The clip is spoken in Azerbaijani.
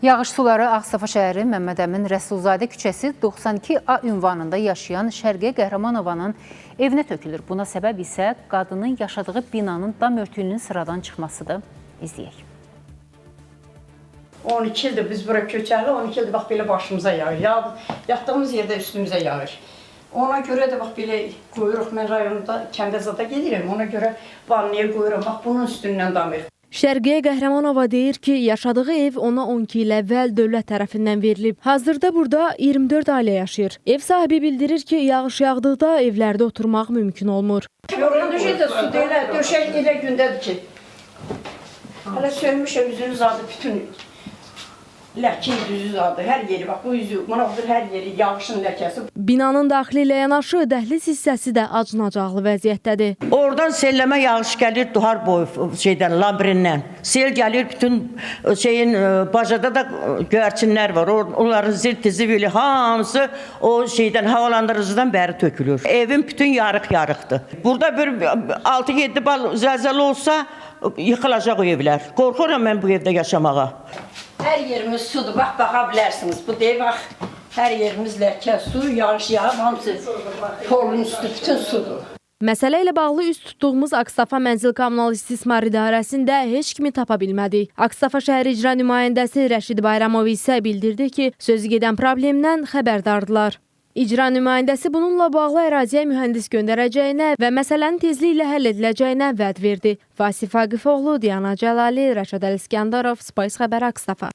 Yağış suları Ağstafa şəhəri Məmməd Əmin Rəsulzadə küçəsi 92A ünvanında yaşayan Şərqiyə Qəhrəmanovanın evinə tökülür. Buna səbəb isə qadının yaşadığı binanın dam örtüyünün sıradan çıxmasıdır. İzləyək. 12 ildir biz bura köçəli, 12 ildir bax belə başımıza yağır. Yatdığımız yerdə üstümüzə yağır. Ona görə də bax belə qoyuruq. Mən rayonda kəndə zada gedirəm. Ona görə vannaya qoyuram. Bax bunun üstündən damır. Şərqiyə Qəhrəmanova deyir ki, yaşadığı ev ona 12 il əvvəl dövlət tərəfindən verilib. Hazırda burada 24 ailə yaşayır. Ev sahibi bildirir ki, yağış yağdıqda evlərdə oturmaq mümkün olmur. Yorğan döşək də su deyil, döşək elə gündədir ki. Hələ sönmüşəm üzünü zadı bütün ləkə üzü zadı hər yeri bax bu üzü buna baxır hər yeri yağışın ləkəsi. Binanın daxili ilə yanaşı dəhliz hissəsi də acınacaqlı vəziyyətdədir. Oradan selləmə yağış gəlir duhar boyu şeydən, lambrindən. Sel gəlir bütün şeyin bacada da göyərçinlər var. Onların zil tizi hamısı o şeydən havalandırıcıdan bəri tökülür. Evin bütün yarıq-yarıqdır. Burada bir 6-7 bal zəlzələ olsa yıxılacaq o evlər. Qorxuram mən bu evdə yaşamağa. Hər yerimiz sudur. Bax baxa bilərsiniz. Bu deyə bax hər yerimiz ləkə, su, yağış yağıb hamısı polun üstü bütün sudur. Məsələ ilə bağlı üz tutduğumuz Ağstafa Mənzil Kommunal İstismar İdarəsində heç kimi tapa bilmədik. Ağstafa şəhər icra nümayəndəsi Rəşid Bayramov isə bildirdi ki, sözü gedən problemdən xəbərdardılar. İcra nümayəndəsi bununla bağlı əraziyə mühəndis göndərəcəyinə və məsələnin tezliklə həll ediləcəyinə vəd verdi. Vasif Vaqifoğlu, Diana Cəlali, Rəşad Əliskəndarov, Space Xəbər, Ağstafa.